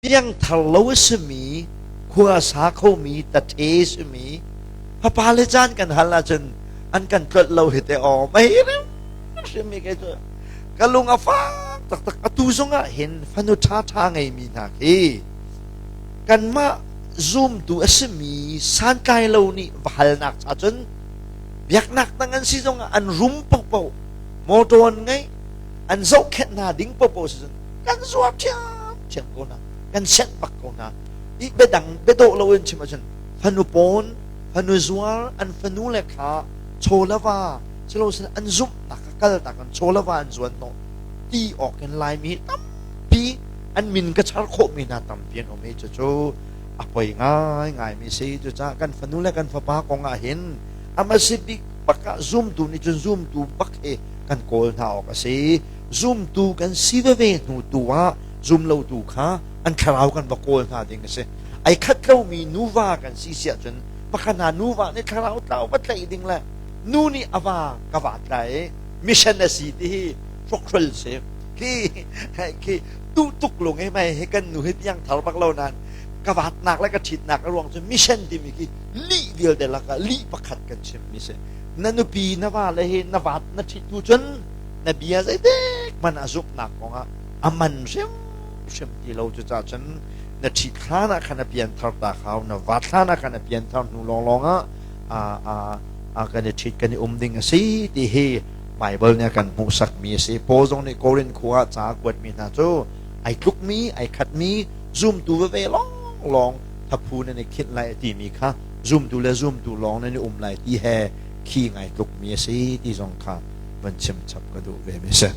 Piangthar lo a simi, khua sa khomi, tathe simi, fapa le caan kan hal ahcun an kan tlolh lo hi te aw mei hrim mi kei cu ka lung a fak taktak. Atu zongah hin fanu ṭhaṭha ngeimi hna khi kanmah zumtu a simi santlai lo nih va halnak cha cun biaknak dang an si zongah an rum paohpaoh, motor an ngeih, an zohkhenh hna ding paohpaoh si cun kan zuar ṭhiamṭhiam ko hna, kan senh bak ko hna. I biadang biadawh lo in chim ahcun fanu pawn, fanu zuar, an fanu le kha chaw le va silosin an zumhnak kha kal tak in chaw le va an zuan hnawh ti awk in Laimi tampi an min ka char khawhmi hna tampi an um i cucu a poi ngaingaimi si. Cucaah kan fanu le kan fapa kong ah hin ama si bik bak ah zumtu nih cun zumtu bak hi kan kawl hna awk a si. Zumtu kan si veve hnu tu ah zumlotu kha an thlarau kan va kawl hna ding a si. Ai khat lomi nuva kan si si ahcun pakhat hna nuva nih thlarau tlau va tlaih ding le nu nih a va ka vat lai mission a si ti hi hrokhrol si. Khi khi duh tuk lung he mai he kan nu hi piang thar bak lo nain ka vatnak le ka ṭhitnak a ruang cu mission timi khi lih vialte lakah lih pakhat kan chimmi si. Na nupi na va le hi na vat na ṭhit tu cun na bia zeitik hmanh a zumhnak kongah a man hrimhrim ti lo. Cucaah cun na ṭhit hlan ah khan a pianthar ta hau, na vat hlan ah khan a pianthar hnu lawnglawng ah a kan i ṭhit, kan i um ding a si ti hi Baibal nih a kan hmuhsakmi a si. Paul zong nih Korin khua ah ca a kuatmi hna cu ai tlukmi, ai khatmi zumtu veve lawnglawng thaphu nan i khinh lai a timi kha zumtu le zumtu lawng nan i um lai ti he khi ngai tlukmi a si ti zong kha van chim chap ka duh ve mi si.